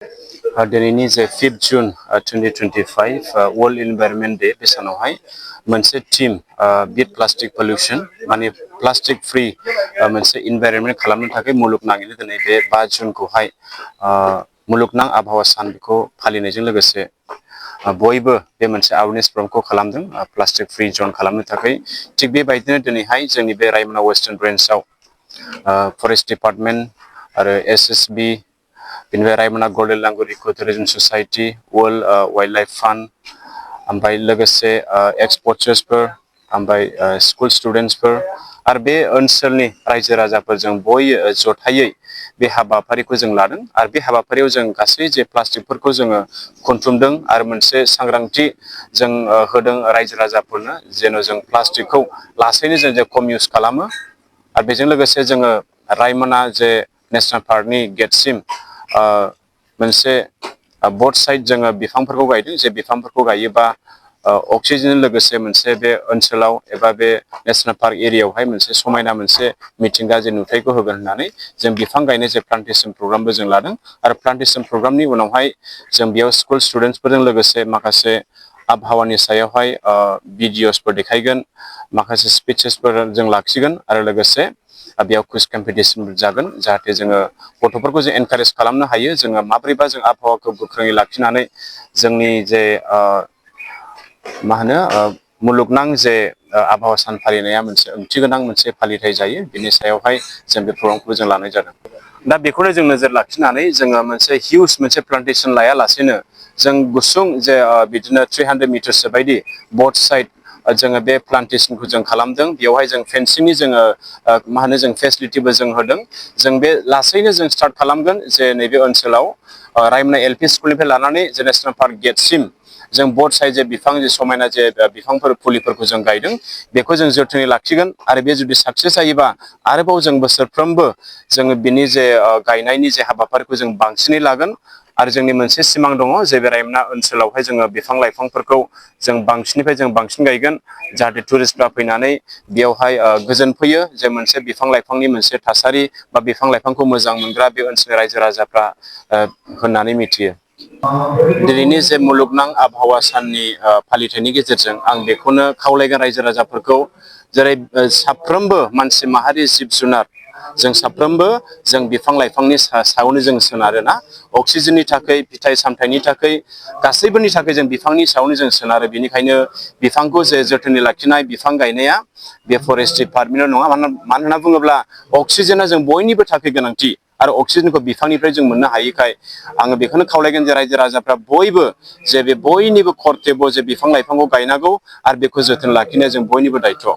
दिनैनि जे 5 जुन 2025 world environment day बे सानावहाय मोनसे टीम बीट प्लास्टिक पल्यूशन माने प्लास्टिक फ्री मोनसे इनभाइरनमेन्ट खालामनो थाखाय मुलुगनाङैनो दिनै बे 5 जुनखौहाय मुलुगनां आबहावा सान बेखौ फालिनायजों लोगोसे बयबो बे मोनसे अवेयरनेस प्रग्रामखौ खालामदों प्लास्टिक फ्री जन खालामनो थाखाय थिग बेबायदिनो दिनैहाय जोंनि बे रायमना वेस्टार्न ब्रान्चआव फरेस्ट डिपार्टमेन्ट आरो एसएसबी बिनिफ्राय रायमना गल्डेन लांगुर इको tourism society world wild life fund ओमफ्राय लोगोसे एक्सपर्टर्सफोर ओमफ्राय स्कुल स्टुडेन्ट्सफोर आरो बे ओनसोलनि रायजो राजाफोरजों बयबो जथायै बे हाबाफारिखौ जों लादों आरो बे हाबाफारियाव जों गासै जे प्लास्टिकफोरखौ जोङो खनथुमदों आरो मोनसे सांग्रांथि जों होदों रायजो राजाफोरनो जेन' जों प्लास्टिकखौ लासैनो जों जे खम इउज खालामो आरो बेजों लोगोसे जोङो रायमना जे नेशनेल पार्कनि गेटसिम मोनसे बोथ साइड जोङो बिफांफोरखौ गायदों जे बिफांफोरखौ गायोबा अक्सिजेन लोगोसे मोनसे बे ओनसोलाव एबा बे नेशनेल पार्क एरियायावहाय मोनसे समायना मोनसे मिथिंगा जे नुथायखौ होगोन होननानै जों बिफां गायनाय जे प्लान्टेशन प्रग्रामबो जों लादों आरो प्लान्टेशन प्रग्रामनि उनावहाय जों बेयाव स्कुल स्टुडेन्ट्सफोरजों लोगोसे माखासे आबहावानि सायावहाय भिडिअसफोर देखायगोन माखासे स्पिचेसफोर जों लाखिगोन आरो लोगोसे बेयाव कुइज कम्पिटिशन जागोन जाहाथे जोङो गथ'फोरखौ जों एनकारेज खालामनो हायो जोङो माब्रैबा जों आबहावाखौ गोख्रोङै लाखिनानै जोंनि जे मा होनो मुलुगनां जे आबहावा सान फालिनाया मोनसे ओंथिगोनां मोनसे फालिथाय जायो बिनि सायावहाय जों बे प्रग्रामखौ जों लानाय जादों दा बेखौनो जों नोजोर लाखिनानै जोङो मोनसे हिउज मोनसे प्लान्टेशन लायालासेनो जों गुसुं जे बिदिनो 300 मिटारसो बायदि बोथ साइड जोङो बे प्लान्टेशनखौ जों खालामदों बेवहाय जों फेन्सिंनि जोङो मा होनो जों फेसिलिटिबो जों होदों जों बे लासैनो जों स्टार्ट खालामगोन जे नैबे ओनसोलाव रायमना एलपि स्कुलनिफ्राय लानानै जे नेशनेल पार्क गेटसिम जों बोथ साइड जे बिफां जे समायना जे बिफांफोर फुलिफोरखौ जों गायदों बेखौ जों जोथोनै लाखिगोन आरो बे जुदि साक्सेस जायोबा आरोबाव जों बोसोरफ्रोमबो जोङो बिनि जे गायनायनि जे हाबाफारिखौ जों बांसिनै लागोन आरो जोंनि मोनसे सिमां दङ जे बे रायमना ओनसोलावहाय जोङो बिफां लाइफांफोरखौ जों बांसिननिफ्राय जों बांसिन गायगोन जाहाथे टुरिस्टफ्रा फैनानै बेयावहाय गोजोन फैयो जे मोनसे बिफां लाइफांनि मोनसे थासारि बा बिफां लाइफांखौ मोजां मोनग्रा बे ओनसोलनि रायजो राजाफ्रा होननानै मिथियो दिनैनि जे मुलुगनां आबहावा साननि फालिथायनि गेजेरजों आं बेखौनो खावलायगोन रायजो राजाफोरखौ जेरै साफ्रोमबो मानसि माहारि जिब जुनार जों साफ्रोमबो जों बिफां लाइफांनि सायावनो जों सोनारोना अक्सिजेननि थाखाय फिथाइ सामथाइनि थाखाय गासैबोनि थाखाय जों बिफांनि सायावनो जों सोनारो बेनिखायनो बिफांखौ जे जोथोनै लाखिनाय बिफां गायनाया बे फरेस्ट डिपार्टमेन्टल' नङा मानो होनना बुङोब्ला अक्सिजेना जों बयनिबो थाखाय गोनांथि आरो अक्सिजेनखौ बिफांनिफ्राय जों मोननो हायैखाय आङो बेखौनो खावलायगोन जे रायजो राजाफ्रा बयबो जे बे बयनिबो कर्तब्य जे बिफां लाइफांखौ गायनांगौ आरो बेखौ जोथोन लाखिनाया जों बयनिबो दायथ'